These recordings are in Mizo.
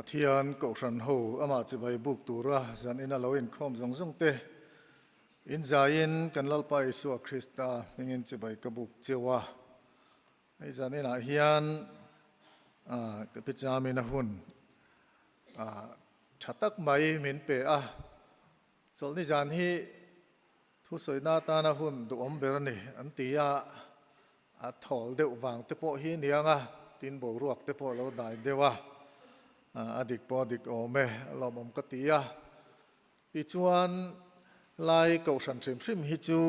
Pathian Kohhran ho amah chibai buk tura zan ina lo inkhawm zawng zawng te in zaiin kan Lalpa Isua Krista hmingin chibai ka buk cheu a. Hei zan inah hian ka pi chamin a hun tha tak mai min pe a. Chawlhni zan hi Thusawina atana hun duhawm ber a ni an ti a, a thawl deuh vang te pawh hi niang a, tin boruak te pawh a lo dai deuh a, a dik pawh a dik awm e, a lawmawm ka ti a. Tichuan lai kohhran hrim hrim hi chu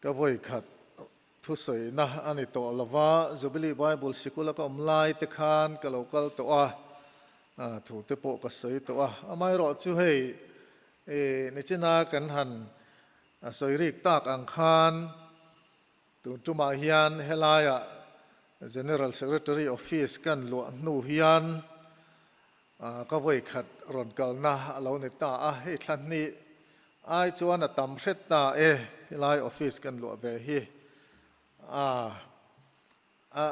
ka vawikhat thusawina a ni tawh lo va, Jubilee Bible sikula ka awm lai te khan ka lo kal tawh a, thu te pawh ka sawi tawh a, amaherawhchu hei E, nichina kan han sawi rik tak ang khan tun tumah hian helaiah General Secretary Office kan luah hnu hian ka vawikhat rawn kalna a lo ni ta a, hei thla hnih ai chuan a tam hret ta e, helai office kan luah ve hi a a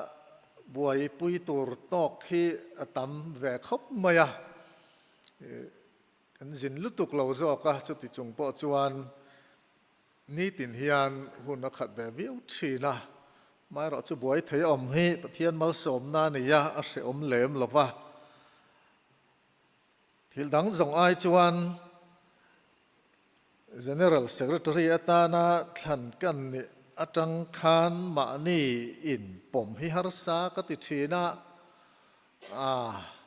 buaipui tur tawk hi a tam ve khawp mai a. Kan zin lutuk lo zawk a, chuti chung pawh chuan nitin hian hun a khat ve viau thin a. Amaherawh chu buai thei awm hi Pathian malsawmna a ni a, a hrehawm lem lo va. Thil dang zawng ai chuan General Secretary atana thlan kan nih atang khan mahni inpawm hi harsa ka ti thin a, aa.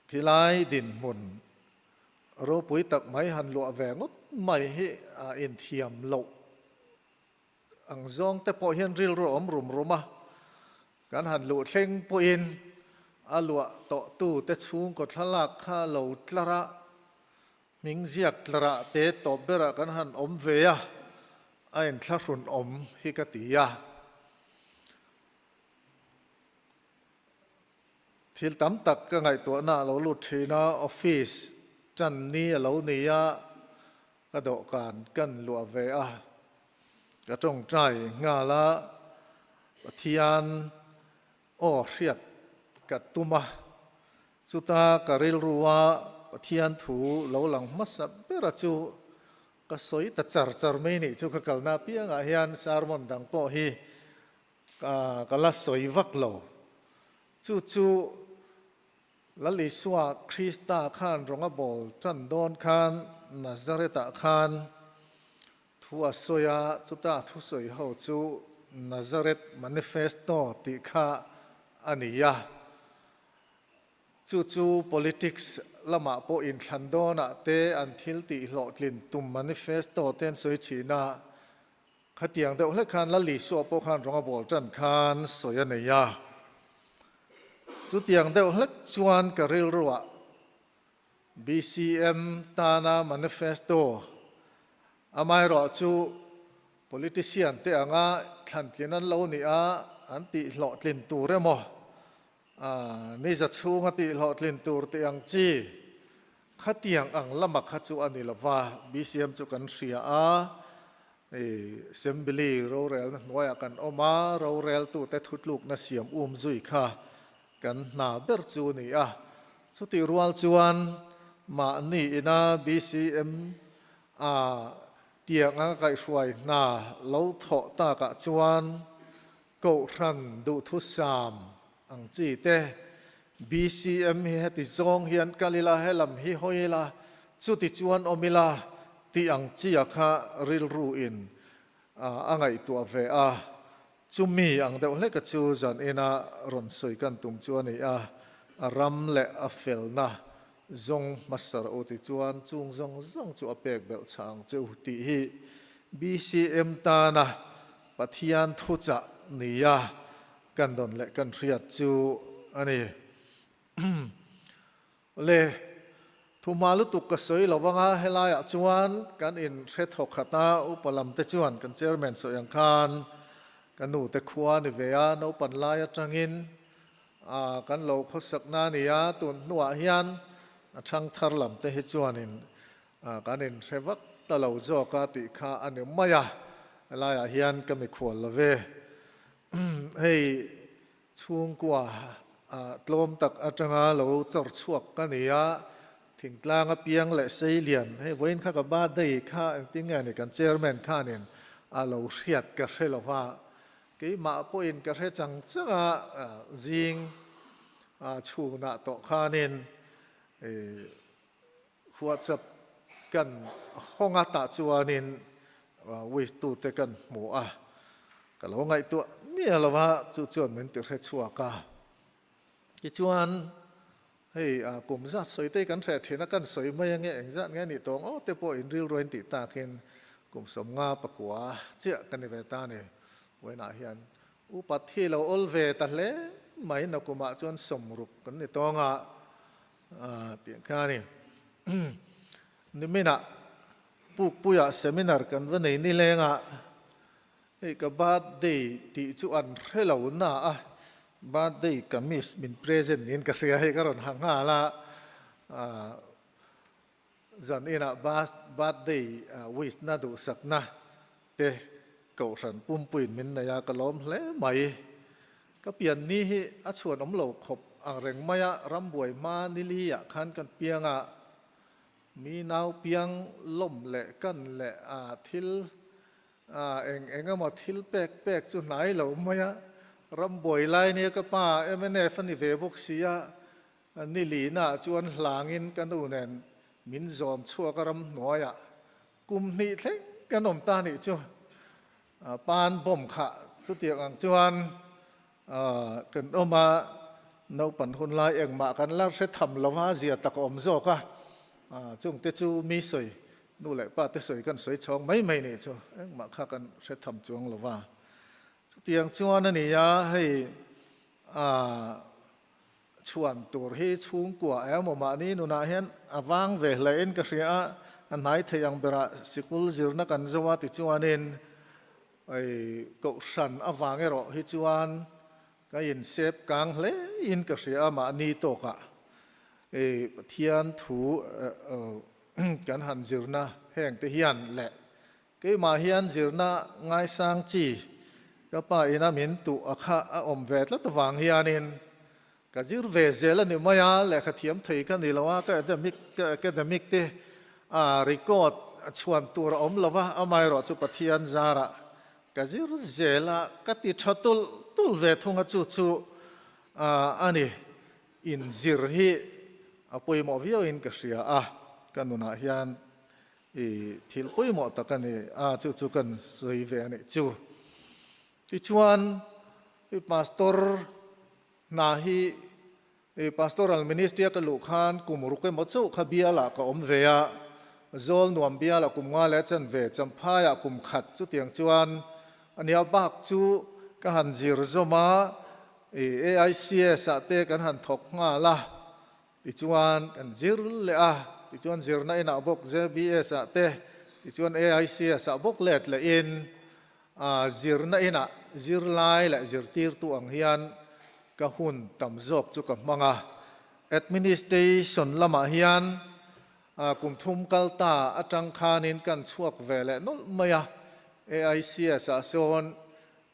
Thilai dinhmun ropui tak mai han luah ve ngawt mai hi a inthiam loh ang zawng te pawh hian rilru a awm rum rum a, kan han luh thleng pawhin a luah tawh tu te chhungkaw thlalak kha lo tlar a, hming ziak tlarah te tawp berah kan han awm ve a, a inthlahrun awm hi ka ti a. Thil tam tak ka ngaihtuahna a lo lut thin a, office tan ni a lo ni a, ka dawhkan kan luah ve a, ka tawngtai nghal a, Pathian aw hriat ka tum a, chuta ka rilru a Pathian thu lo lang hmasa bera chu ka sawi ta char char mai nih chu ka kalna apiangah hian sermon dang pawh hi Ka la sawi vak lo. Chu chu Lal Isua Krista khan rawng a bawl tan dawn khan Nazareth-ah khan thu a sawi a, chuta thu sawi ho chu Nazareth Manifesto tih kha a ni a. Chu chu politics lamah pawh inthlan dawnah te an thil tih hlawhtlin tum manifesto te an sawi thin a. Khatiang deuh hlek khan Lal Isua pawh khan rawng a bawl tan khan sawi a nei a. Chutiang deuh hlek chuan ka rilruah BCM tana manifesto amaherawh chu politician te anga thlantlin an lo nih a, an tihhlawhtlin tur emaw ni za chhunga tihhlawhtlin tur tih ang chi Khatiang ang lama kha chu a ni lo va, BCM chu kan hria a, Assembly rorelna hnuaiah kan awm a, roreltute thutlukna siam um zui kha kan hna ber chu a ni a. Chutih rual chuan mahni ina BCM a tiang anga kaihhruai hna lo thawh takah chuan Kohhran duhthusam ang chi te, BCM hi heti zawng hian kal ila, helam hi hawi ila, chuti chuan awm ila tih ang chia kha rilru in a ngaihtuah ve a. Chumi ang deuh hleka chu zan ina rawn sawi kan tum chu a ni a, a ram leh a felna zawng hmasa rawh u ti chuan chung zawng zawng chu a pek belh chhah ang che u tih hi BCM tana Pathian thuchah nia kan dawn leh kan hriat chu a ni. Awle, thuhma lutuk ka sawi lo vanga helaiah chuan kan inhre thawk khat a, upa lam te chuan kan chairman sawi ang khan ka nu te khua a ni ve a, naupan lai atangin kan lo khawsakna a ni a, tun hnuah hian a thangthar lam te hi chuanin Kan inhre vak ta lo zawk a tih kha a ni mai a, helaiah hian ka mikhual lo ve. Hei chhungkua tlawm tak atanga lo chawr chhuak ka ni a, thingtlang apiang leh seilian hei vawiin kha ka birthday kha engtin nge ni kan chairman khanin a lo hriat ka hre lo va, keimah pawhin ka hre chang chang a, zing chhunah tawh khanin WhatsApp kan hawng a tah chuanin wish tute kan hmu a, ka lo ngaihtuah miah lo a, chu chuan min ti hre chhuak a. Tichuan hei kum zat sawi te kan hreh thin a, kan sawi mai ange engzat nge nih tawng aw te pawh inrilruain tih takin kum 59 chiah ka ni ve ta a ni. Vawiinah hian upat hi lo awl ve ta hle mai, nakumah chuan 60 kan ni tawng a. Tih kha a ni. Niminah Pukpuiah seminar kan va nei nilengah hei ka birthday tih chu an hre lo na a, birthday ka miss min present niin ka hria hei ka rawn ha nghal a, zan inah birthday wish na duhsakna te Kohhran pumpuiin min nei a, ka lawm hle mai. Ka pian ni hi a chhuan awm lo khawp ang reng mai a, rambuai hma nili ah khan kan piang a, mi nau piang lawm leh kan leh a thil eng eng emaw thil pek pek chu hnai lo mai a, rambuai lai nia ka pa mnf a ni ve bawk si a, nili na ah chuan hlangin ka nu nen min zawn chhuak a ramhnuaiah Kum hnih thleng kan awm ta nih chu pan bomb kha chutiang ang chuan kan awm a, naupan hun lai engmah kan la hre tham lo a, zia tak a awm zawk a, chungte chu mi sawi nu leh pa te sawi kan sawi chhawng mai mai nih chu engmah kha kan hre tham chuang lo va, chutiang chuan a ni a, hei Chhuan tur hi chhungkua emaw mahni nunah hian a vang ve hle in ka hria a, a hnai thei ang berah sikul zirna kan zo a tichuanin kohhran avang erawh hi chuan ka insep kang hle in ka hria a mahni tawkah Pathian thu kan han zirna heng te hian leh Keimah hian zirna ngaisang chi ka pa ina min tuh a kha a awm ve tlat avang hianin ka zir ve zel a ni mai a, lehkha thiam thei ka ni lo a, ka academic ka academic te a record chhuan tur a awm lo va, amaherawh chu Pathian zarah ka zir zel a, ka ti tha tulh tulh ve thung a, chu chu a ni. Inzir hi a pawimawh viauin ka hria a, ka nunah hian I thil pawimawh tak a ni a, chu chu kan sawi ve a nih chu. Tichuan, i pastor hna hi i pastoral ministry a ka luh khan kum ruk emaw chauh kha bialah ka awm ve a, Zawl nuam bialah kum nga leh chan ve, Champhaiah kum khat chutiang chuan a nia bak chu ka han zir zawm a, i AICS ah te kan han thawk nghal a. Tichuan kan zir leh a, tichuan zirna inah bawk JBS ah te, tichuan AICS ah bawk let lehin zirna inah zirlai leh zirtirtu ang hian ka hun tam zawk chu ka hmang a. Administration lamah hian kum thum kal ta atang khanin kan chhuak ve leh nawlh mai a, AICS ah sawn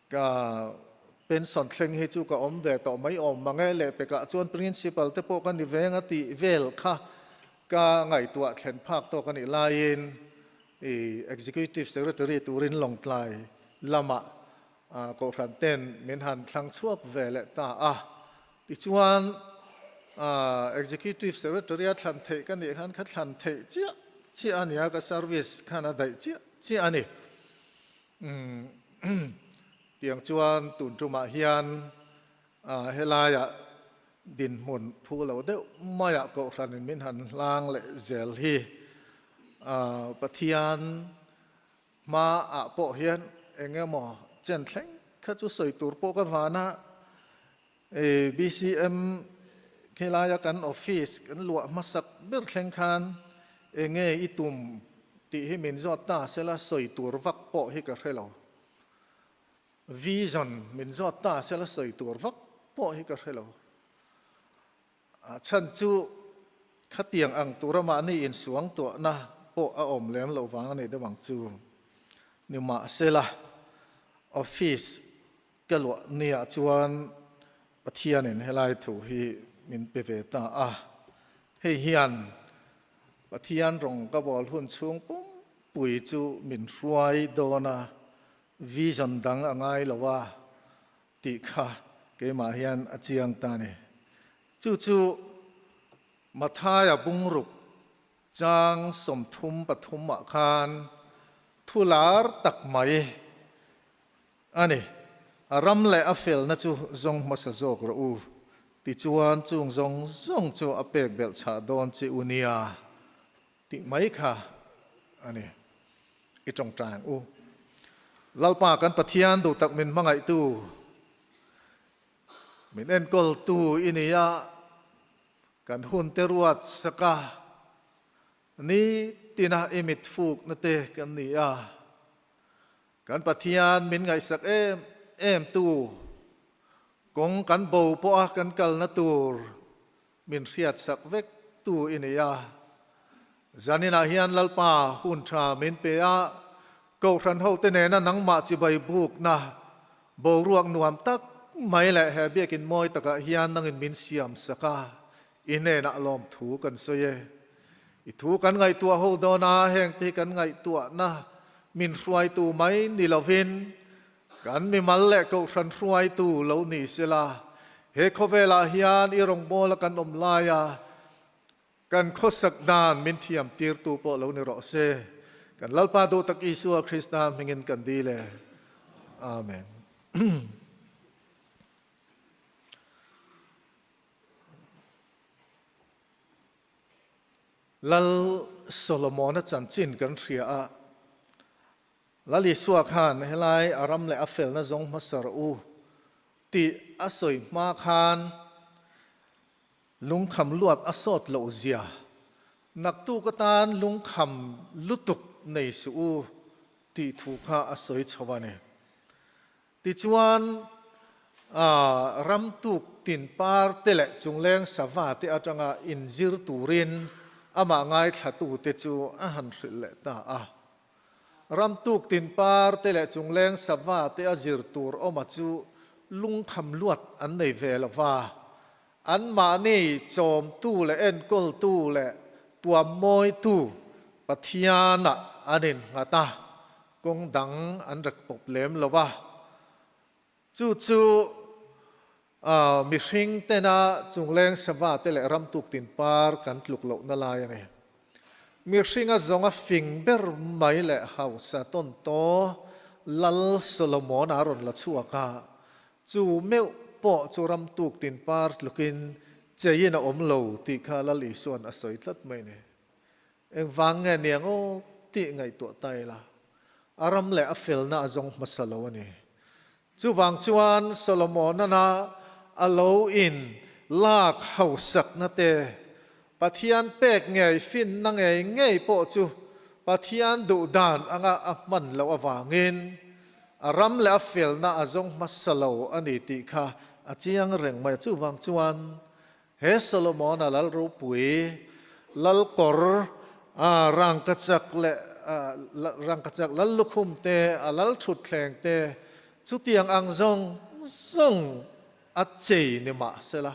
Ka pension thleng hi chu ka awm ve tawh mai awm mang e, lehpekah chuan principal te pawh ka ni veng a tih vel kha ka ngaihtuah thlen phak tawk a nih laiin i executive secretary turin Lawngtlai lamah Kohhran ten min han thlang chhuak ve leh ta a. Tichuan executive secretary a thlan theih ka nih khan ka thlan theih chiah chiah a nia, ka service khan a daih chiah chiah a ni. Tiang chuan tun tumah hian helaiah dinhmun phu lo deuh maiah Kohhranin min han hlang leh zel hi Pathian hmaah pawh hian eng emaw chen thleng kha chu sawi tur pawh ka van a, BCM khelaia kan office kan luah hmasak ber thleng khan enge i tum tih hi min zawt ta sela sawi tur vak pawh hi ka hre lo. Vision min zawt ta sela sawi tur vak pawh hi ka hre lo. A chhan chu khatiang ang tura mahni insuang tuahna pawh a awm lem loh vang a ni deuh ang chu. Nimahsela office Ka luah niah chuan Pathianin helai thu hi min pe ve ta a. Hei hian Pathian rawng ka bawl hun chhung pumpui chu min hruai dawn a, vision dang a ngai lo a tih kha keimah hian a chiang ta a ni. Chu chu Mathaia bungruk Chang 33 ah khan thu lar tak mai a ni. A ram leh a felna chu zawng hmasa zawk rawh u, tichuan chung zawng zawng chu a pek belh chhah dawn che u nia tih mai kha a ni. I tawngtai ang u. Lalpa kan Pathian duh tak min hmangaihtu, min enkawltu i ni a, Kan hun te ruat sak a, nitina i mit fukna te kan ni a. Kan Pathian min ngaihsak em em tu, kawng kan bo pawha kan kalna tur min hriat sak vek tu i ni a. Zaninah hian Lalpa hun tha min pe a, Kohhran hote nena nangmah chibai bukna boruak nuam tak mai leh he biakin mawi takah hian nangin min siam sak a, i hnenah lawmthu kan sawi e. I thu kan ngaihtuah ho dawn a, hengte hi kan ngaihtuahna min hruaitu mai ni lovin kan mimal leh kohhran hruaitu lo ni sela, he khawvelah hian i rawngbawla kan awm laia Kan khawsak dan min thiam tirtu pawh lo ni rawh se. Kan Lalpa duh tak Isua Krista hmingin kan dil e. Amen. Lal Solomona chanchin kan hria a, Lal Isua khan helai a ram leh a felna zawng hmasa rawh u tih a sawi hma khan Lungkham luat a sawt loh zia. Naktuk atan lungkham lutuk nei suh u tih thu kha a sawi chho a ni. Tichuan, ram tuk tin par te leh chungleng sava te atanga inzir turin amah ngaithlatute chu a han hrilh leh ta a. Ram tuk tin par te leh chungleng sava te a zir tur awma chu lungkham luat an nei ve lo va. Anmahni chawmtu leh enkawltu leh tuammawitu Pathianah an innghat a, kawng dang an rek pawp lem lo a. Chu chu mihring tena chungleng sava te leh ramtuk tin par kan tluk lohna lai a ni. Mihringa zawnga fing ber mai leh hausa tawn taw Lal Solomon-a rawn la chhuak a, Chu meuh pawh chu ram tuk tin par tlukin cheiin a awm lo tih kha Lal Isua'n a sawi tlat mai ni. Engvang nge niang aw tih ngaihtuah ta ila, a ram leh a felna a zawng hmasa lo a ni. Chuvang chuan Solomon-ana a lo in lak hausakna te, Pathian pek ngei finna ngei ngei pawh chu Pathian duh dan anga a hman loh avangin a ram leh a felna a zawng hmasa lo a ni tih kha a chiang reng mai a. Chuvang chuan he Solomon-a lal ropui, lal kawr, rangkachak leh rangkachak lal lukhum te, a lal thutthleng te, chutiang ang zawng zawng a chei ni mah sela,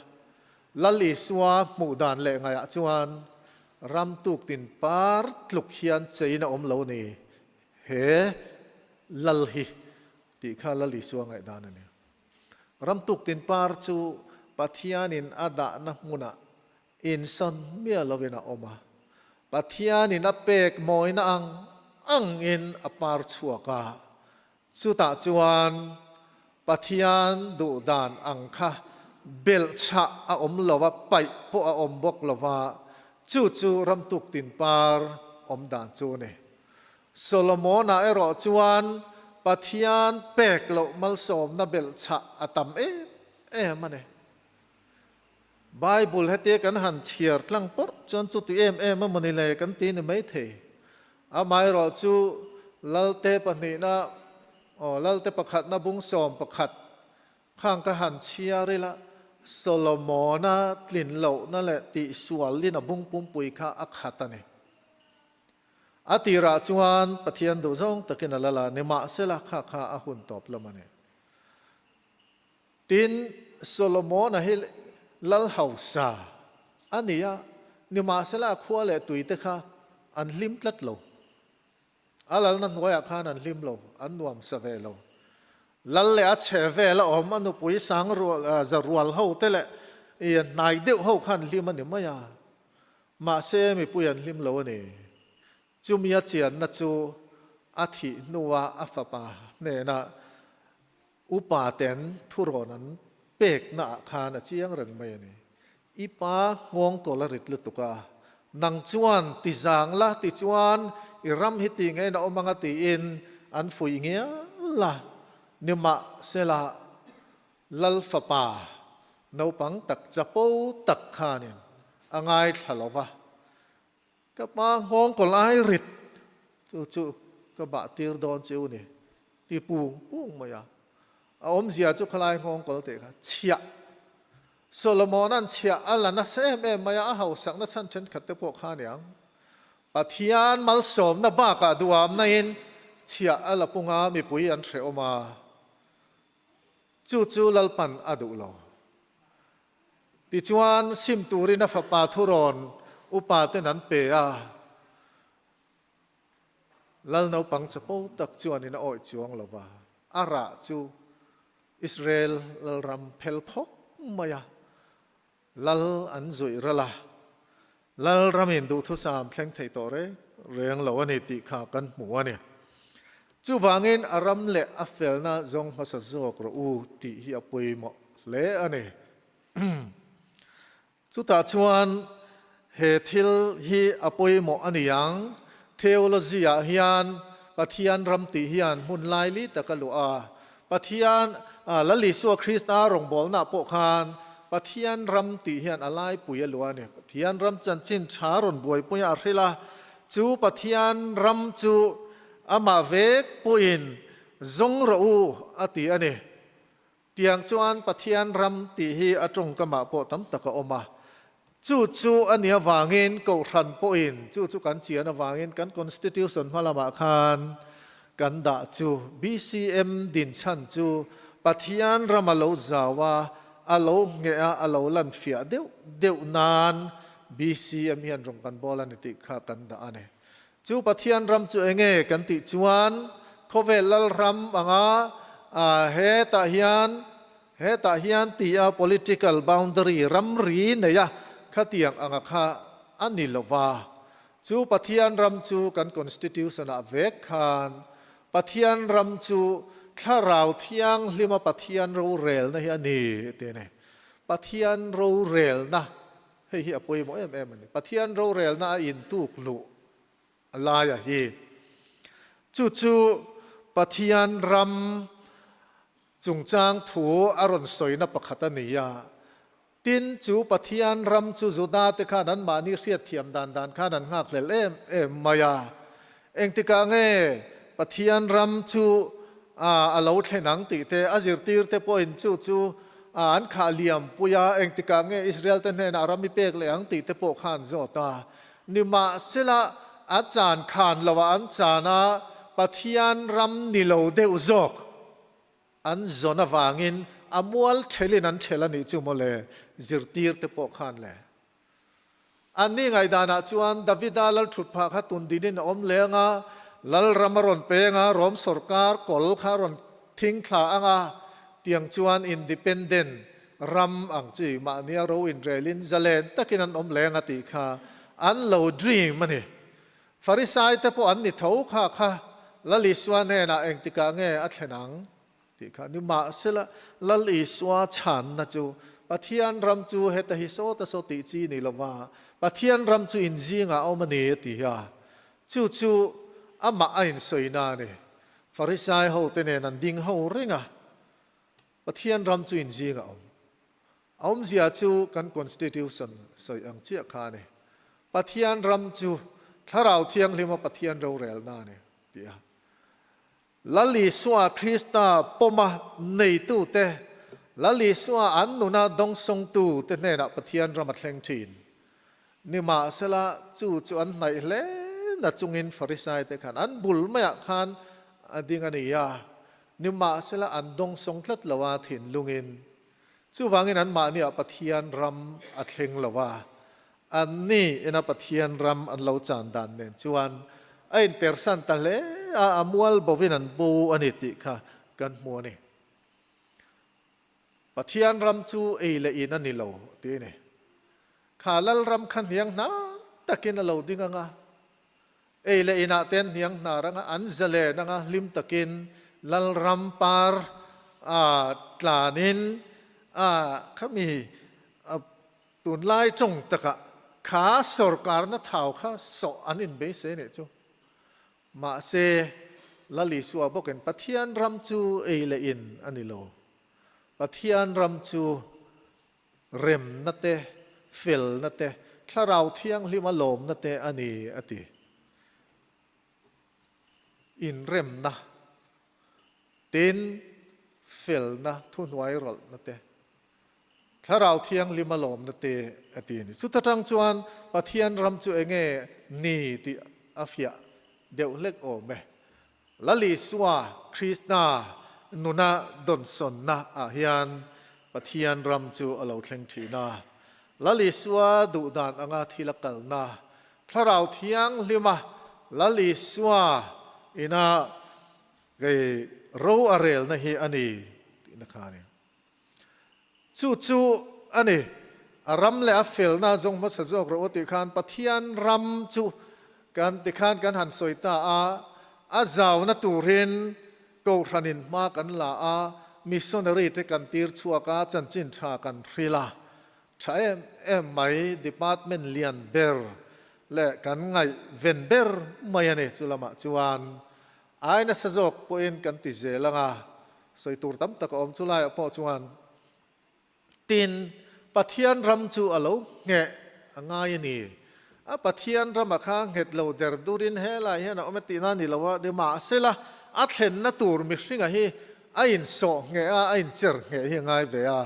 Lal Isua hmuh dan leh ngaiah chuan ram tuk tin par tluk hian chein a awm lo ni, he Lal hi tih kha Lal Isua ngaihdan a ni. Ram tuk tin par chu Pathianin a dahna hmunah insawn miah lovin a awm a, Pathianin a pek mawina ang angin a par chhuak a, Chutah chuan Pathian duh dan ang kha belhchhah a awm lo a, paih pawh a awm bawk lo va, chu chu ramtuk tin par awm dan chu a ni. Solomona erawh chuan Pathian pek loh malsawmna belhchhah a tam em em a ni. Bible hetia kan han chhiar tlang pawrh chuan chuti em em emaw ni le kan ti ni maithei. Amaherawh chu Lalte pahnihna aw Lalte pakhatna bung 11 khang ka han chhiar ila Solomona tlin lohna leh tihsualin a bung pumpui kha a khat a ni. A tirah chuan Pathian duhzawng takin a lal a, nimahsela kha kha a hun tawp lam a ni. Tin, Solomona hi lal hausa a ni a, nimahsela a khua leh tuite kha an hlim tlat lo. A lalna hnuaiah khan an hlim lo, an nuam sa ve lo. Lal leh a chhe vel a awm, a nupui sang rual, za rual ho te leh hnai deuh ho khan hlim a ni mai a. Mahse mipui an hlim lo a ni. Chumi a chianna chu a thih hnua a fapa hnenah upa ten thurawn an pekna ah khan a chiang reng mai a ni. I pa nghawng kawl a rit lutuk a, nang chuan ti zang la tichuan i ram hi ti ngeiin a awm anga tiin an fuih ngial a, nimahsela Lal fapa naupang tak chapo tak khanin a ngaithla lo va, Ka pa nghawng kawl ai rit chu chu ka bah tir dawn chiu ni ti pung pung mai a. A awmzia chu khalai nghawng kawl teh kha chhiah. Solomona'n chhiah a la nasa em em mai a, a hausakna chhan thenkhat te pawh kha aniang. Pathian malsawmna bakah duhamna in chhiah a la pung a, mipui an hrehawm a. Chu chu Lalpan a duh lo. Tichuan, sim turin a fapa thurawn upa ten an pe a, Lal naupang chapo tak chuanin a awih chuang lo va, a rah chu Israel lalram phel phawk mai a, Lal an zuih ral a, Lalramin duhthusam thleng thei tawh reng reng lo a ni tih kha kan hmu a ni. Chuvangin a ram leh a felna zawng hmasa zawk rawh u tih hi a pawimawh hle a ni. Chutah chuan he thil hi a pawimawh a ni ang, theology-ah hian Pathian ram tih hian hmun laili tak a luah a, Pathian, Lal Isua Krista rawngbawlnaah pawh khan Pathian ram tih hian a laipui a luah a ni. Pathian ram chanchin tha rawn buaipui a hrilh a, chu Pathian ram chu amah vek pawhin zawng rawh u a ti a ni. Tiang chuan Pathian ram tih hi a tawngkamah pawh tam tak a awm a. Chu chu a nih avangin Kohhran pawhin chu chu kan chian avangin kan Constitution hma lamah khan kan dah chu BCM din chhan chu Pathian ram a lo zau a, a lo ngheh a, a lo lan fiah deuh deuh nan BCM hian rawng kan bawl a ni tih kha kan dah a ni. Chu Pathian ram chu enge kan tih chuan khawvel lalram anga hetah hian hetah hian tia political boundary ramri nei a khatiang anga kha a ni lo va. Chu Pathian ram chu kan constitution ah vek khan Pathian ram chu thlarau thianghlima Pathian rorelna hi a ni ti a ni. Pathian rorelna Hei hi a pawimawh em em a ni. Pathian rorelna a intuk luh laia hi. Chu chu Pathian ram chungchang thu a rawn sawina pakhat a ni a. Tin, chu Pathian ram chu Juda te khan anmahni hriatthiam dan dan khan an nghakhlel em em mai a. Engtikah nge Pathian ram chu a lo thlen ang tih te, a zirtirte pawhin chu chu an khah liam pui a, engtikah nge Israel te hnenah ram i pek leh ang tih te pawh kha an zawt a. Nimahsela, a chan khan loah an chan a, Pathian ram ni lo deuh zawk an zawn avangin a mual thelin an thel a nih chu mawle, zirtirte pawh khan le. Anni ngaihdanah chuan Davida lalthutphah kha tun dinin a awm leng a, lalram a rawn peng a, Rom sawrkar kawl kha a rawn thing thla ang a, tiang chuan independent ram ang chi mahnia ro inrelin zalen takin an awm leng a tih kha an lo dream a ni. Farisai te pawh an ni tho kha kha Lal Isua hnenah engtikah nge a thlen ang? Tih kha ni mahsela Lal Isua chhanna chu Pathian ram chu heta hi sawta saw tih chi ni lova Pathian ram chu in zingah a awm a ni a ti a. Chu chu amah a insawina a ni. Farisai hote nen an ding ho reng a, Pathian ram chu in zingah a awm. A awmzia chu kan constitution sawi ang chiah kha a ni. Pathian ram chu Thlarau Thianghlima Pathian rorelna a ni tih a. Lal Isua Krista pawma neitute, Lal Isua an nuna dawngsawngtute hnenah Pathian ram a thleng thin. Nimahsela, chu chu an hnaih hle na chungin Farisaite khan an bul maiah khan a ding a ni a. Nimahsela, an dawngsawng tlat lo a thinlungin. Chuvangin anmahniah Pathian ram a thleng lo a, anni ina Pathian ram an lo chan dan nen chuan a inpersan ta hle a, a mual bovin an bo a ni tih kha kan hmu a ni. Pathian ram chu ei leh in a ni lo ti a ni. Kha Lalram kha hniang hnar takin a lo ding ang a, Ei leh inah te an hniang hnar anga an zalen anga hlim takin Lalram par a tlanin a khami tunlai tawng takah kha sawrkarna thau kha sawh an inbeisei nih chu. Mahse, Lal Isua bawkin Pathian ram chu ei leh in a ni lo. Pathian ram chu Remna te, felna te, Thlarau Thianghlima lawmna te a ni, a ti. Inremna, tin, felna, thuhnuai rawlhna te, Thlarau Thianghlima lawmna te a ti a ni. Chuta tang chuan Pathian ram chu enge ni tih a fiah deuh hlek awm e. Lal Isua Krista nuna dawnsawnna ah hian Pathian ram chu a lo thleng thin a. Lal Isua duhdan anga thil a kalna, Thlarau Thianghlima Lal Isua ina kei ro a relna hi a ni tihna kha a ni. Chu chu a ni, a ram leh a felna zawng hmasa zawk rawh u tih khan Pathian ram chu kan ti khan kan han sawi ta a, a zauna turin Kohhranin hma kan la a, missionary te kan tir chhuak a, chanchin tha kan hril a, tha em em mai, department lian ber leh kan ngaihven ber mai a ni. Chu lamah chuan Ai nasa zawk pawhin kan ti zel ang a, sawi tur tam tak a awm chu laiah pawh chuan tin Pathian ram chu a lo ngheh a ngai a ni. A Pathian rama kha nghet lo der durin helai hian a awm e tihna a ni lo a, nimahsela a thlenna tur mihringa hi a insawh ngheh a, a incher ngheh hi a ngai ve a.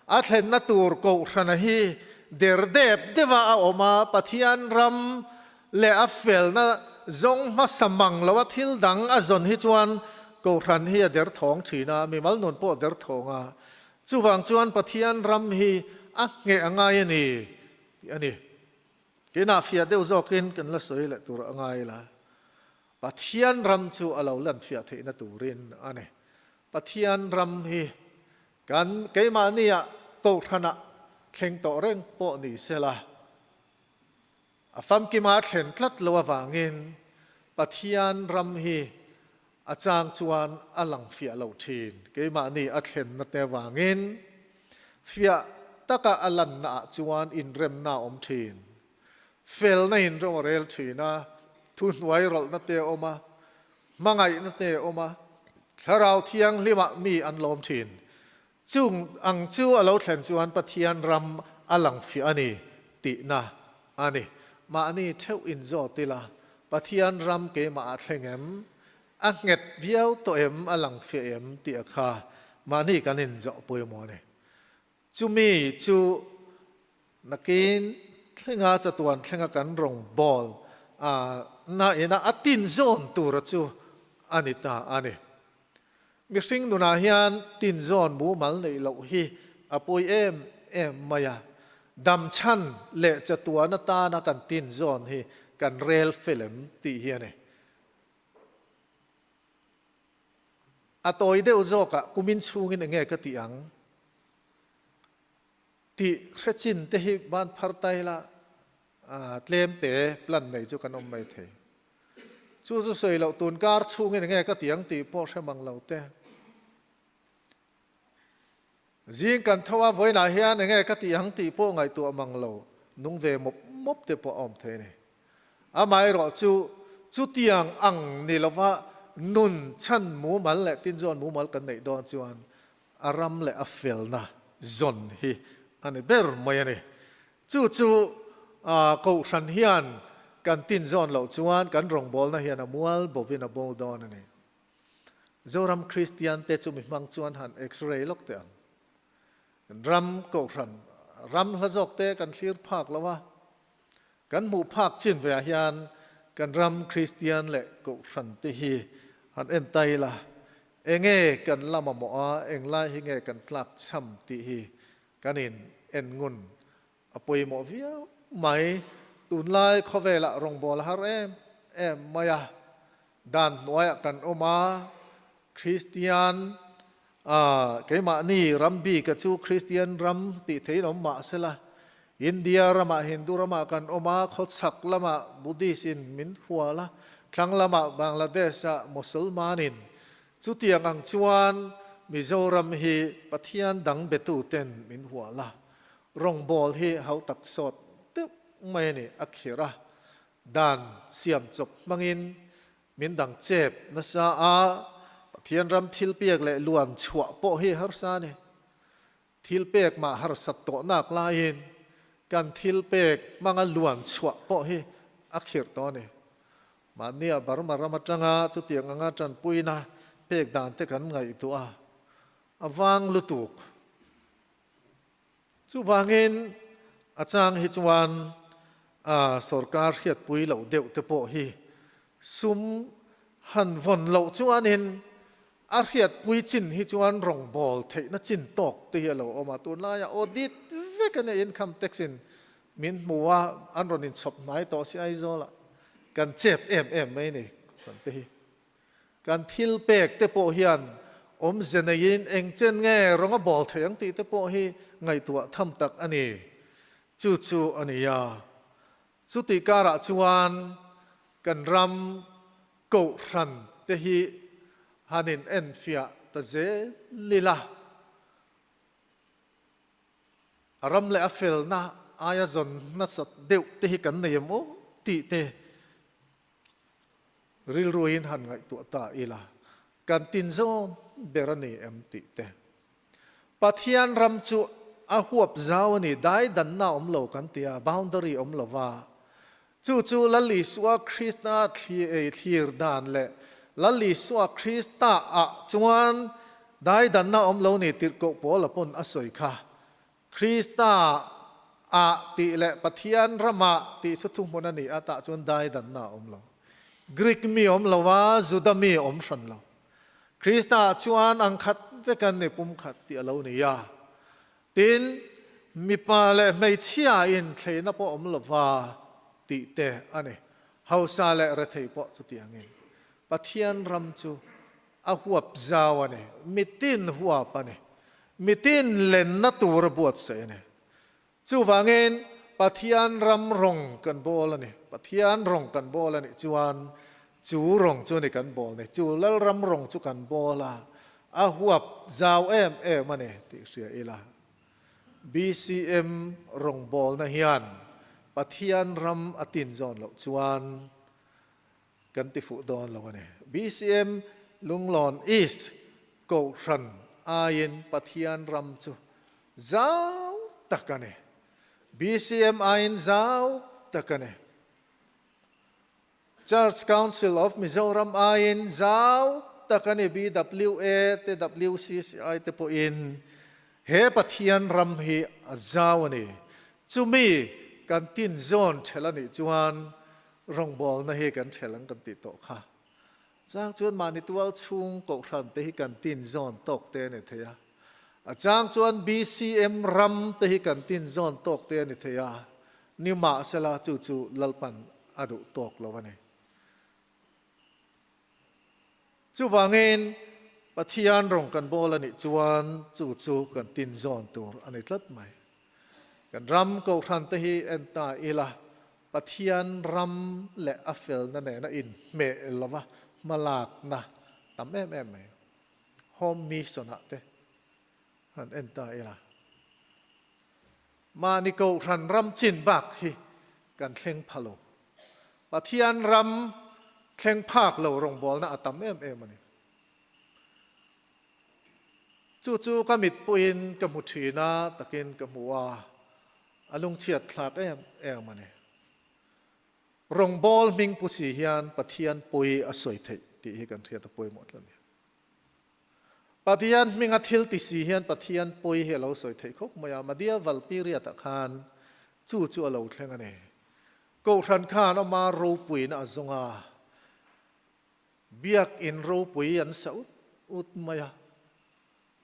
A thlenna tur kohhrana hi der dep deuha a awm a, Pathian ram leh a felna zawng hmasa mang lo a thil dang a zawn hi chuan Kohhran hi a derthawng thin a, mimal nun pawh a derthawng a. Chuvang chuan Pathian ram hi a ngheh a ngai a ni tih a ni. Keinah fiah deuh zawkin kan la sawi leh tur a ngai la. Pathian ram chu a lo lan fiah theihna turin a ni. Pathian ram hi kan keimahniah Kohhranah thleng tawh reng pawh ni sela, A famkima thlen tlat lo avangin Pathian ram hi a chang chuan a lang fiah lo thin. Keimahni a thlenna te avangin fiah taka a lanna ah chuan inremna a awm thin. Felna in ro a rel thin a, thuhnuai rawlhna te a awm a, hmangaihna te a awm a, Thlarau Thianghlimah mi an lawm thin. Chung ang chu a lo thlen chuan Pathian ram a lang fiah a ni tihna a ni. Mahni theuh inzawt ila, Pathian ram keimah ah thleng em? A nghet viau tawh em? A lang fiah em? tih a kha mahni kan inzawh pawimawh a ni. Chumi chu nakin thlenga chatuan thlenga kan rawngbawl na ina a tinzawn tura chu a ni ta a ni. Mihring nunah hian tinzawn mumal neih loh hi a pawi em em mai a, dam chhan leh chatuan atana kan tinzawn hi kan rel fel em tih hi a ni. A tawi deuh zawkah kumin chhungin enge ka tih ang tih hre chin te hi ban phar tai la tlem te plan nei chu kan awm mai thei. Chu chu sawi loh tun kar chhungin enge ka ti ang tih pawh hre mang lo te. Zing kan tho a vawiinah hian enge ka ti ang tih pawh ngaihtuah mang lo nung ve mawp mawp te pawh a awm thei a ni. Amaherawh chu chutiang ang ni lova nun chhan mumal leh tinzawn mumal kan neih dawn chuan a ram leh a felna zawn hi a ni ber mai a ni. Chu chu Kohhran hian kan tin zawn loh chuan kan rawngbawlna hian a mual bovin a bo dawn a ni. Zoram Kristian te chu mi hmang chuan han x-ray lawk teh ang. Kan ram Kohhran ram hla zawk te kan thlir phak lo a, kan hmuh phak chin ve ah hian kan ram Kristian leh Kohhran te hi han en ta ila, enge kan la mamawh a, englai hi nge kan tlak cham tih hi. Kan in en ngun a pawimawh viau mai. Tunlai khawvelah rawngbâwl a har em em mai a, dan hnuaiah kan awm a, Kristian keimahni ram bika chu Kristian ram tih theihin awm mah sela, India ramah Hindu ramah kan awm a, khawchhak lamah Buddhist in min hual a, thlang lamah Bangladesh ah Mosolman in. Chutiang ang chuan Mizoram hi Pathian dang betu ten min hual a, rawngbâwl hi hautak sawt deuh mai a ni a khirh a, dan siam chawp hmangin Min dang chep nasa a, Pathian ram thil pek leh luan chhuah pawh hi harsa a ni. Thil pek mah harsat tawh nak laiin kan thil pek hmanga luan chhuah pawh hi a khirh tawh a ni. Mahnia Burma ram atanga chutiang anga tanpuina pek dan te kan ngaihtuah a, a vang lutuk. Chuvangin a chang hi chuan sorkar hriatpui loh deuh te pawh hi sum han vawn loh chuanin a hriatpui chin hi chuan rawngbâwl theihna chin tâwk te hi a lo awm a. Tunlaiah audit vek a nia, income tax in min hmu a, an rawn inchhawp hnai tawh si Aizawlah kan chep em em mai ni kan te hi. Kan thil pek te pawh hian awmze neiin eng chen nge rawng a bawl thei ang tih te pawh hi ngaihtuah tham tak a ni. Chu chu a ni a. Chutih karah chuan kan ram kohhran te hi han in enfiah ta zel ila. A ram leh a felna aia zawn nasat deuh te hi kan nei em aw tih te Rilruin han ngaihtuah ta ila, kan tin zawn ber a ni em tih te. Pathian ram chu a huap zau a ni, dai danna awm lo kan ti a, boundary awm lo va. Chu chu Lal Isua Krista thlir dan leh Lal Isua Krista ah chuan dai danna awm lo ni tirhkoh Paula pawn a sawi kha. Krista ah tih leh Pathian ramah tih chu thuhmun a ni a, tah chuan daidanna a awm lo. Greek mi awm lo a, Juda mi awm hran lo. Krista ah chuan ang khat vek an ni, pum khat tih a lo ni a. Tin, mipa leh hmeichhia in thleina pawh awm lo va tih te a ni. Hausa leh rethei pawh chutiangin. Pathian ram chu A huap zau a ni. Mitin huap a ni. Mitin lenna tur a buatsaih a ni. Chuvangin Pathian ram rawng kan bawl a ni. Pathian rawng kan bawl a nih chuan chu rawng chu a ni kan bawl ni. Chu Lalram rawng chu kan bawl a, a huap zau em em a ni tih hria ila. BCM rawngbawlna hian Pathian ram a tin zawn loh chuan Kan ti fuh dawn lo a ni. BCM Lunglawn East Kohhran aiin Pathian ram chu zau tak a ni. BCM aiin zau tak a ni. Church Council of Mizoram aiin zau tak a ni. BWA te WCCI te pawhin he Pathian ram hi a zau a ni. Chumi kan tinzawn ṭhelh a nih chuan Rawngbawlna hi kan ṭhel ang kan tih tawh kha. Chang chuan mahni tual chhung kohhran te hi kan tin zawn tawk te a ni thei a. A chang chuan BCM ram te hi kan tin zawn tawk te a ni thei a. Nimahsela chu chu Lalpan a duh tawk lo a ni. Chuvangin Pathian rawng kan bawl a nih chuan chu chu kan tin zawn tur a ni tlat mai. Kan ram kohhran te hi en ta ila, Pathian ram leh a felna nena inhmeh lova hmalakna tam em em mai. Home Mission ah te han en ta ila. Mahni kohhran ram chin bak hi kan thleng pha lo. Pathian ram thleng phak lo rawngbawlna a tam em em a ni. Chu chu ka mitpuiin ka hmu thin a, takin ka hmu a, a lungchhiat thlak em em a ni. Rawngbâwl hming pu si hian Pathian pawi a sawi theih tih hi kan hriat a pawimawh tlat a ni. Pathian hminga thil ti si hian Pathian pawi hi a lo sawi theih khawp mai a, Medieval period ah khan chu chu a lo thleng a ni. Kohhran khan ama ropuina a zawng a, Biakin ropui an sa ut ut mai a.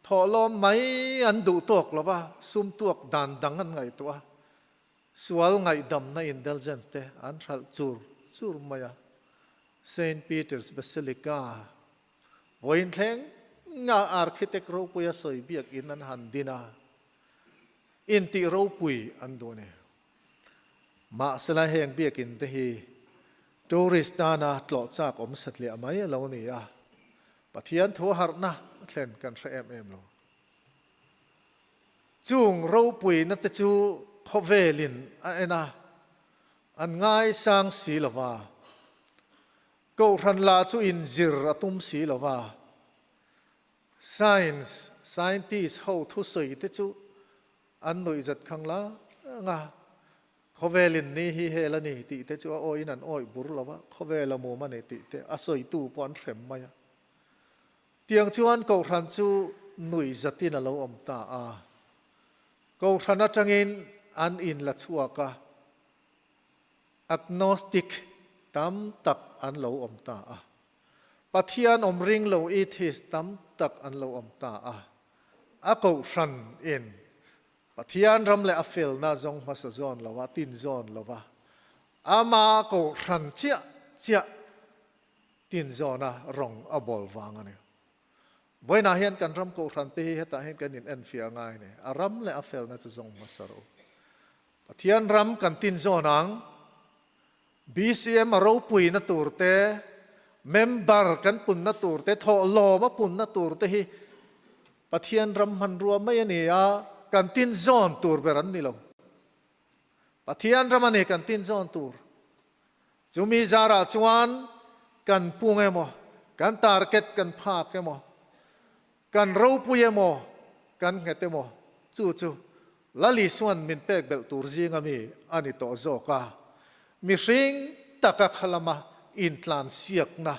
Thawhlawm mai an duh tawk lo va, sum tuak dan dang an ngaihtuah a, sual ngaihdamna indulgence te an hralh chur chur mai a. Saint Peter's Basilica vawiin thleng nga architect ropuia sawi biakin an han din a, intih ropui an duh a ni. Mahsela heng biakin te hi tourist tana tlawh chak awm satliah mai a lo ni a, Pathian thu harhna thlen kan hre em em lo. Chung ropuina te chu khawvelin a en a, an ngaisang si lo va, Kohhran lah chu inzir a tum si lo va, Science scientist ho thusawi te chu an nuihzat khang la ang a, Khawvelin ni hi hel a ni tih te chu a awiin an awih bur lo va, khawvel a mum a ni tih te a sawitu pawh an hrem mai a. Tiang chuan Kohhran chu nuihzatin a lo awm ta a. Kohhran atangin an inla chhuak a, agnostic tam tak an lo awm ta a. Pathian awm ring lo atheist tam tak an lo awm ta a. A Kohhran in Pathian ram leh a felna zawng hmasa zawn lo a, tin zawn lo va, ama kohhran chiah chiah tin zawna rawng a bawl vang a ni. Vawiinah hian kan ram kohhran te hi hetah hian kan in enfiah ngai a ni. A ram leh a felna chu zawng hmasa rawh u. Pathian ram kan tin zawn ang, BCM a ropuina tur te, member kan punna tur te, thawhlawm a punna tur te hi Pathian ram hmanrua mai a ni a, kan tin zawn tur ber an ni lo. Pathian ram a ni kan tin zawn tur. Chumi zarah chuan kan pung emaw, kan target kan phak emaw, kan ropui emaw, kan nghet emaw, chu chu Lal Isuan min pek belh tur zinga mi a ni tawh zawk a. Mihring taka khalama intlansiakna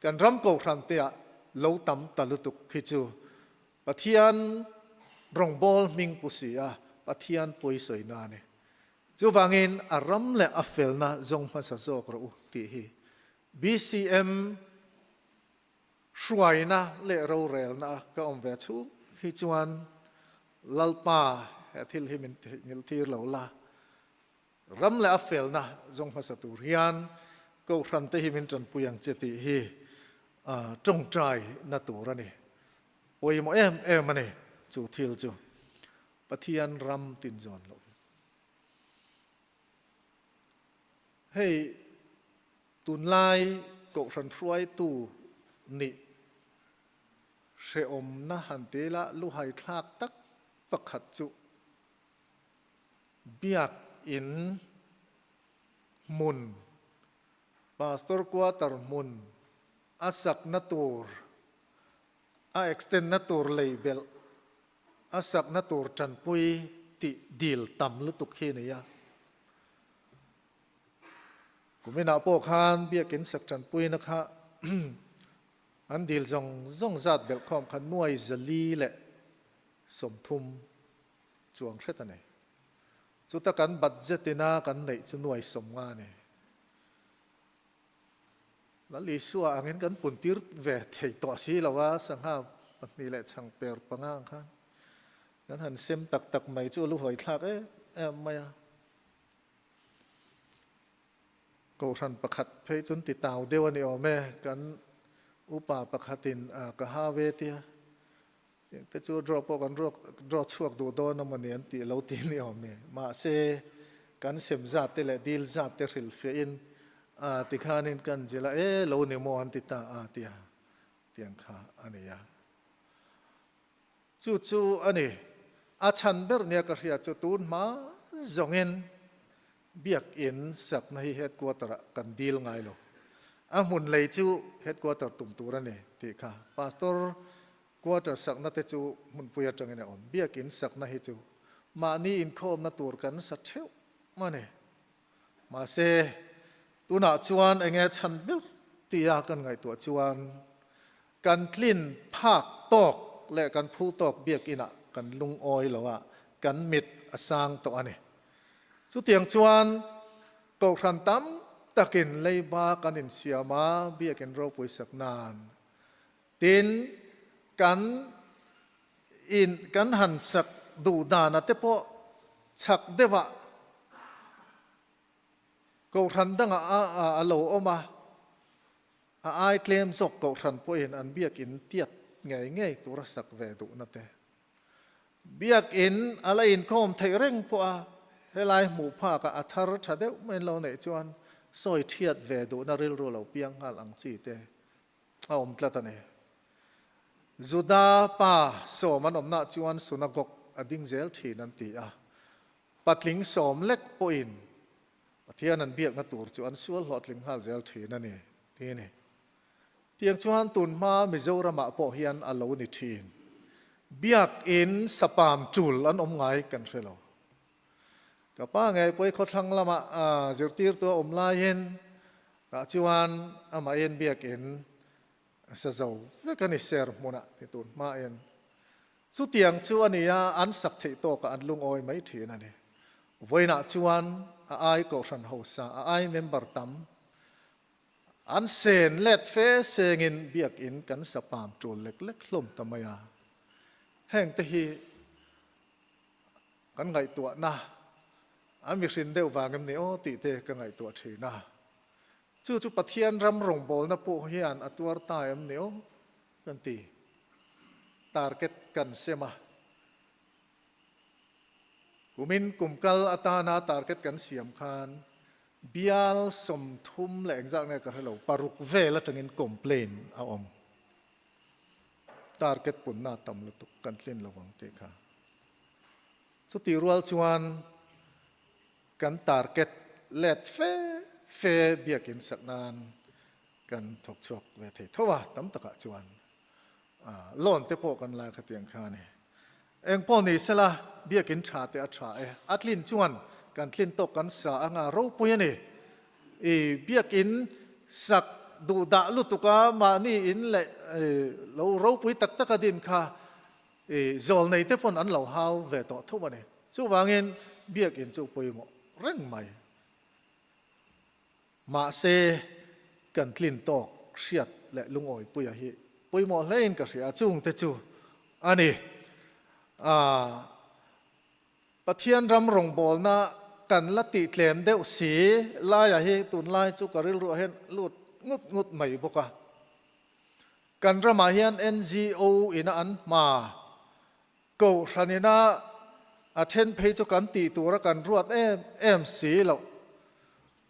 Kan ram kohhran te ah lo tam ta lutuk khi chu Pathian rawngbâwl hming pu si a, Pathian pawi sawi na a ni. Chuvangin a ram leh a felna zawng hmasa zawk rawh u tih hi BCM hruaina leh rorelna a ka awm ve chhung hi chuan Lalpa he thil hi min theihnghilh tir lo la, Ram leh a felna zawng hmasa tur hian Kohhran te hi min tanpui ang che tih hi tawngtai na tur a ni. Pawimawh em em a ni chu thil chu. Pathian ram tin zawn loh hi. Hei tunlai Kohhran hruaitu nih hrehawmna han ti ila luhai thlak tak pakhat chu Biakinn hmun, Pastor quarter hmun a sakna tur, a extend na tur lei belh, a sakna tur tanpui tih dil tam lutuk hi a ni a. Kuminah pawh khan biakinn sak tanpuina kha an dil zawng zawng zat belh khawm kha nuai 430 chuang hret a nei. Chuta kan budget ina kan neih chu nuai 50 a ni. Lal Isua angin kan puntir ve thei tawh si lo a, sangha pahnih leh chhang per panga ang khan kan han sem tak tak mai chu a lu hawi thlak em em mai a. Kohhran pakhat phei chuan ti tau deuh a ni awm e, kan upa pakhatin ka ha ve tia Engte chu draw pawh kan draw chhuak duh dawn a mawni an tih lo ti ni awm e. Mahse, kan sem zat te leh dil zat te hrilhfiahin a tikhanin kan zilh a, e lo ni maw an ti ta a tia tiang kha a ni a. Chu chu a ni, a chhan ber nia ka hriat chu tun hma zawngin Biakinn sakna hi headquarter ah kan dil ngai lo. A hmun lei chu headquarter tum tur a ni tih kha Pastor quarter sakna te chu hmunpui atangin a awm. Biakinn sakna hi chu mahni inkhawmna tur kan sa theuh a ni. Mahse, tunah chuan enge chhan ber tia kan ngaihtuah chuan kan tlin phak tawk leh kan phu tawk biakinn ah kan lungawi lo a, kan mit a sang tawh a ni. Chutiang chuan Kohhran tam takin leiba kan insiam a, biakin ropui sak nan. Tin, kan In kan han sak duh dana te pawh chhak deuhah Kohhran dangah a lo awm a, a ai tlem zawk Kohhran pawhin an biakin tiat ngei ngei tura sak ve duhna te. Biakin a la inkhawm theih reng pawh a, helai hmuh phakah a thar tha deuh mai an lo neih chuan sawi thiat ve duhna rilru lo piang nghal ang chi te a awm tlat a ni. Juda pa sawm an awmnah chuan sunagog a ding zel thin an ti a, Patling sawm lek pawhin Pathian an biakna tur chu an sual hlawhtling nghal zel thin a ni, ti a ni. Tiang chuan tun hma Mizoramah pawh hian a lo ni thin. Biakin sapam tul an awm ngai kan hre lo. Ka pa ngei pawi khawthlang lamah zirtirtu a awm laiin tah chuan amahin biakin a sa zo vek a ni ser hmunah ti tun hmain. Chutiang chu a ni a, an sak theih tawkah an lungawi mai thin a ni. Vawiinah chuan a ai kohhran hausa, a ai member tam, an sen let fe sengin biakin kan sa pam tul lek lek hlawm ta mai a. Hengte hi kan ngaihtuahna a mihrin deuh vang em ni aw tih te ka ngaihtuah thin a. Chu chu Pathian ram rawngbawlna pawh hian a tuar ta em ni aw kan ti. Target kan sem a. Kumin kum kal atana target kan siam khan bial 30 leh engzat nge ka hre lo, paruk vel atangin complain a awm. Target punna tam lutuk kan tlin lo ang tih kha. Chutih rual chuan kan target let fe fe biakin sak nan kan thawk chhuak ve thei tho a, tam takah chuan loan te pawh kan la khatiang kha a ni. Eng pawh ni sela biakin tha te a tha e, a tlin chuan kan tlin tawk kan sa anga ropui a ni. I biakin sak duh dah lutuk a mahni in leh lo ropui tak tak a din kha I zawlnei te pawn an lo hau ve tawh thum a ni. Chuvangin biakin chu pawimawh reng mai. Mahse, kan tlin tawk hriat leh lungawipuia hi pawimawh hlein ka hria a, chungte chu a ni. Pathian ram rawngbawlna kan la tih tlem deuh si laia hi tunlai chu ka rilruah hian lut ngut ngut mai bawk a. Kan ramah hian NGO ina an hma Kohhran ina a then phei chu kan tih tura kan ruat em em si loh.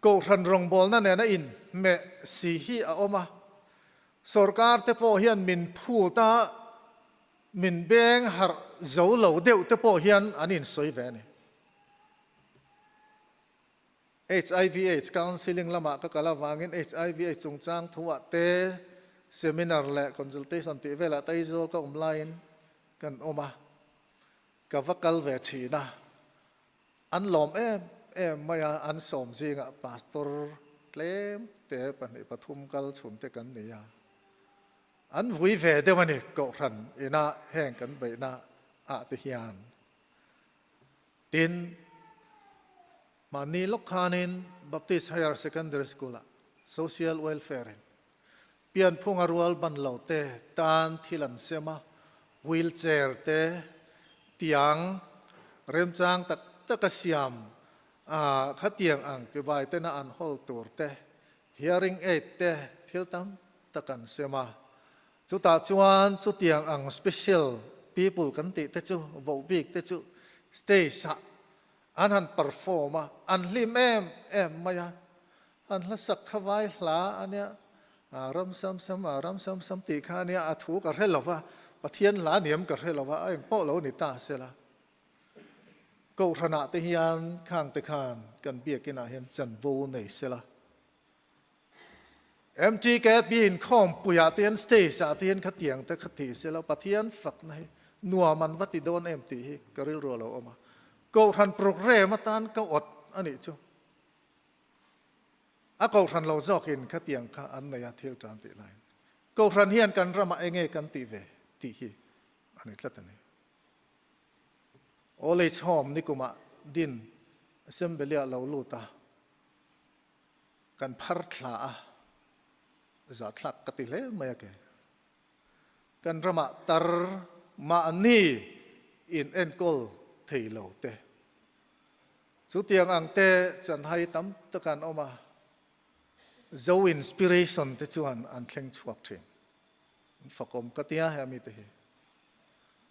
Kohhran rawngbawlna nena inhmeh si hi a awm a. Sorkar te pawh hian min phut a, min beng harh zo lo deuh te pawh hian an insawi ve a ni. Hiv aids counselling lamah ka kal avangin hiv aids chungchang thuah te seminar leh consultation tih velah Taizawl ka awm laiin kan awm a, ka va kal ve thin a, an lawm em em mai a, an sawm zingah pastor tlem te pahnih pathum kal chhun te kan ni a, an vui ve deuh a ni Kohhran ina heng kan beihna ah te hian. Tin, mahni lawk khanin Baptist Higher Secondary School-ah Social Welfare-in pianphunga rual ban lo te tan thil an sem a, wheelchair te, tiang remchang tak taka siam a khatiang ang tibai tena an hawl tur te, hearing aid te thil tam tak an sem a. Chutah chuan chutiang ang special people kan tih te chu, voh bik te chu stage ah an han perform a, an hlim em em mai a, an hla sak kha vai hla a nia, a ram sam sam a ram sam sam tih kha a nia, a thu ka hre lo va, Pathian hla niam ka hre lo va, a engpawh lo ni ta sela. Kohhranah te hian khang te khan kan biakinah hian chanvo nei sela. MTKP inkhawmpuiah te hian stage ah te hian khatiang te kha ti se lo Pathian fakna hi nuam an va ti dawn em tih hi ka rilru a lo awm a. Kohhran programme atan ka awt a nih chu. A kohhran lo zawkin khatiang kha an nei a thil tan tih laiin. Kohhran hian kan ramah enge kan tih ve tih hi a ni tlat a ni. Old Age Home nikumah din Assembly-ah lo lut a. Kan phar thla a, zahthlak ka ti hle mai a ke. Kan ramah tar mahni in enkawl thei lo te. Chutiang ang te chanhai tam tak an awm a, Zo Inspiration te chuan an thleng chhuak thin. An fakawm ka tia he mite hi.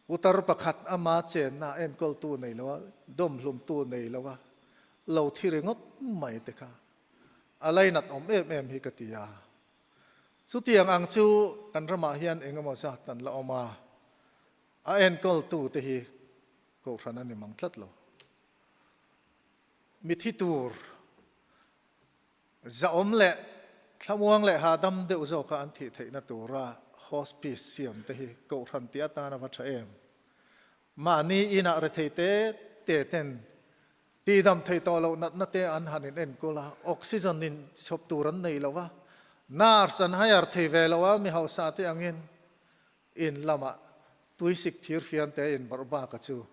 Putar pakhat ama chenna enkawltu nei lo a, dawmhlumtu nei lo a, lo thi ringawt mai te kha a lainat awm em em hi ka ti a. Chutiang ang chu kan ramah hian eng emaw zat an la awm a, a enkawltu te hi kohhran a ni mang tlat lo. Mithi tur Zahawm leh thlamuang leh hahdam deuh zawka an thih theihna tura hospice siam te hi kohhran tih atan a va tha em? Mahni inah rethei te te ten tihdam thei tawh loh natna te an han in enkawl a, oxygen in chhawp tur an nei lo a, nurse an hire thei ve lo a, mi hausa te angin in lamah tuisik thirfian te in barh baka chu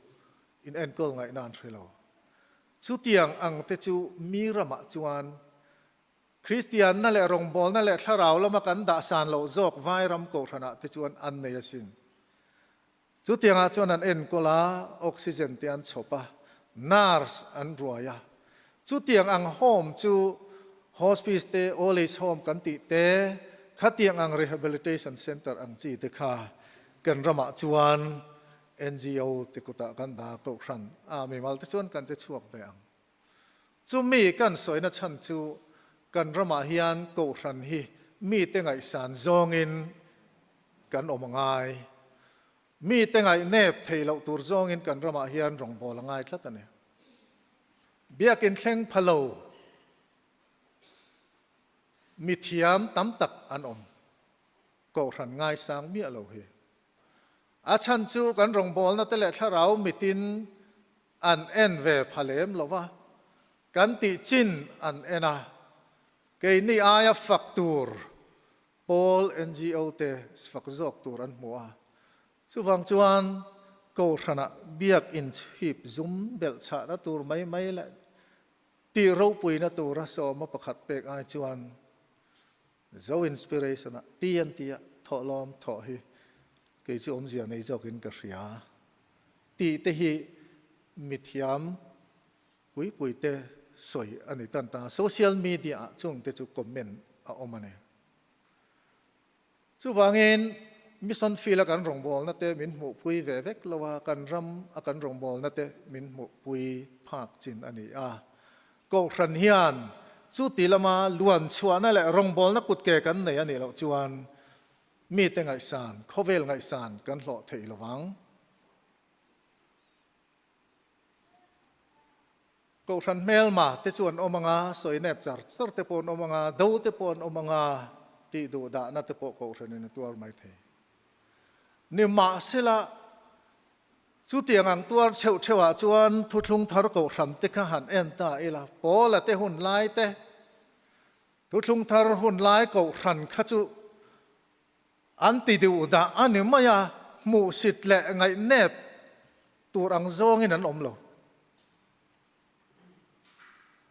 in enkawl ngaihna an hre lo. Chutiang ang te chu mi ramah chuan Kristianna leh rawngbawlna leh thlarau lama kan dah san loh zawk vairam kohhranah te chuan an nei asin. Chutiangah chuan an enkawl a, oxygen te an chhawp a, nurse an ruai a. Chutiang ang home chu hospice te, old age home kan tih te, khatiang ang rehabilitation center ang chi te kha kan ramah chuan NGO te kutah kan dah kohhran a mimal te chuan kan che chhuak ve ang. Chumi kan sawina chhan chu kan ramah hian kohhran hi mite ngaihsan zawngin kan awm a ngai. Mite ngaihnep thei loh tur zawngin kan ramah hian rawngbâwl a ngai tlat a ni. Biakin thleng pha lo mithiam tam tak an awm. Kohhran ngaisang miah lo hi. A chhan chu kan rawngbawlna te leh thlarau mitin an en ve pha lem lo va, kan tih chin an en a, keini aia fak tur pawl NGO te fak zawk tur an hmu a. Chuvang chuan Kohhranah biak inchhip zum belh chhahna tur mai mai leh tih ropuina tura sawma pakhat pek ai chuan Zo Inspiration ah ti an ti a, thawhlawm thawh hi kei chu awmzia nei zawkin ka hria tih te hi mithiam pui pui te sawi a ni tan ta. Social media ah chung te chu comment a awm a ni. Chuvangin mission field a kan rawngbawlna te min hmuhpui ve vek lo a, kan ram a kan rawngbawlna te min hmuhpui phak chin a ni a. Kohhran hian chuti lama luan chhuahna leh rawngbawlna kutke kan nei a nih loh chuan mite ngaihsan, khawvel ngaihsan kan hlawh thei lo vang. Kohhran hmelma te chu an awm anga, sawi nep char char te pawh an awm anga, do te pawh an awm anga tih duh dahna te pawh kohhranin a tuar mai thei. Nimahsela, Chutiang ang tuar theuh theuhah chuan thuthlung thar kohhram te kha han en ta ila, Paula te hun lai te, thuthlung thar hun lai kohhran kha chu an ti duh dah a ni mai a, hmuhsit leh ngaihnep tur ang zawngin an awm lo.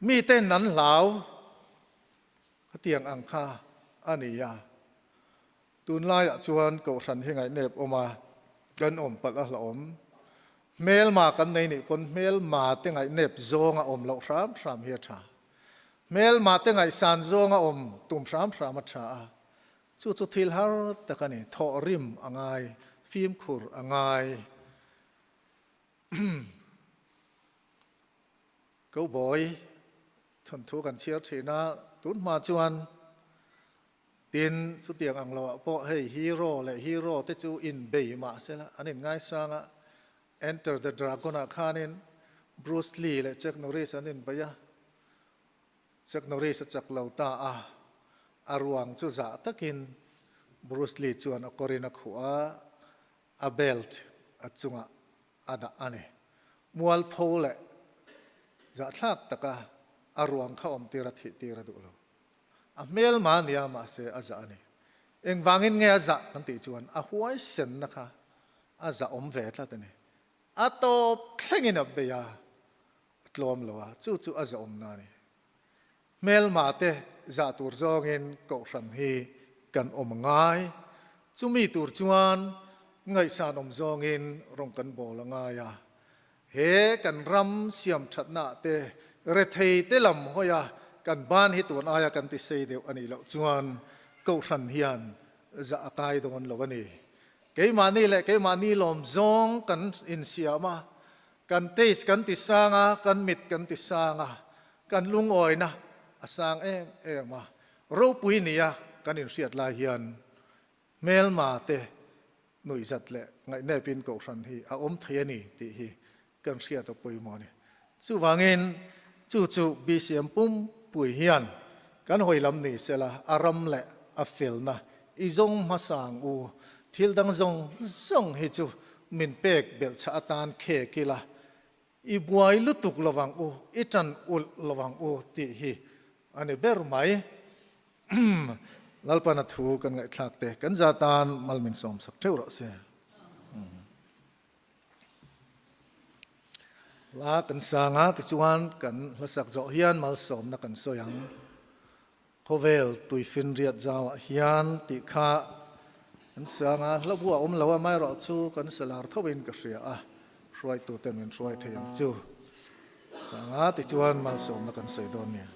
Miten an hlau khatiang ang kha a ni a. Tunlaiah chuan kohhran hi ngaihnep awm a, kan awm palh a hlauhawm. Hmelma kan nei nih pawn hmelma te ngaihnep zawnga awm loh hram hram hi a tha. Hmelma te ngaihsan zawnga awm tum hram hram a tha a, chu chu thil har tak a ni, thawhrim a ngai, fimkhur a ngai. Cowboy thawnthu kan chhiar thin a, tun hma chuan Tin, chutiang ang loah pawh hei hero leh hero te chu inbei mah sela an inngaisang a, Enter the Dragon ah khanin Bruce Lee leh Chuck Norris an inbei a, Chuck Norris a chak lo ta a, a ruang chu zah takin Bruce Lee chuan a kawrin a khuh a, a belt a chungah a dah a ni. Mualpho leh zahthlak taka a ruang kha awmtir a thihtir a duh lo. A hmelma a nia mahse a zah a ni. Engvangin nge a zah kan tih chuan a huaisenna kha a zah awm ve tlat a ni. A tawp thlengin a bei a, a tlawm lo a, chu chu a zahawmna a ni. Hmelma te zah tur zawngin kohhran hi kan awm a ngai. Chumi tur chuan. Ngaihsan awm zawngin rawng kan bawl a ngai a. He kan ram siam thatna ah te rethei te lam hawi a kan ban hi tun aia kan ti sei deuh a nih loh chuan Kohhran hian zah a kai dawn lo a ni. Keimahni leh keimahni lawm zawng kan insiam a, kan taste kan ti sang a, kan mit kan ti sang a, kan lungawina a sang em em a. Ropui nia kan inhriat lai hian Hmelma te nuihzat leh ngaihnepin Kohhran hi a awm thei a ni tih hi kan hriat a pawimawh a ni. Chuvangin chu chu BCM pumpui hian kan hawi lam ni sela a ram leh a felna i zawng hmasa ang u, thil dang zawng zawng hi chu min pek belhchhah atan khek ila, i buai lutuk lovang u, i tan ulh lovang u tih hi a ni ber mai. Lalpana thu kan ngaihthlak te kan za tan mal min sawm sak theuh rawh se. Hla kan sang a, tichuan kan hlasak zawh hian malsawmna kan sawi ang. Khawvel tuifinriat zauah hian tih kha kan sang a, hla bu a awm lo a, amaherawhchu kan salar tho in ka hria a, hruaituten min hruai thei ang chu. Sang a, tichuan malsawmna kan sawi dawn nia.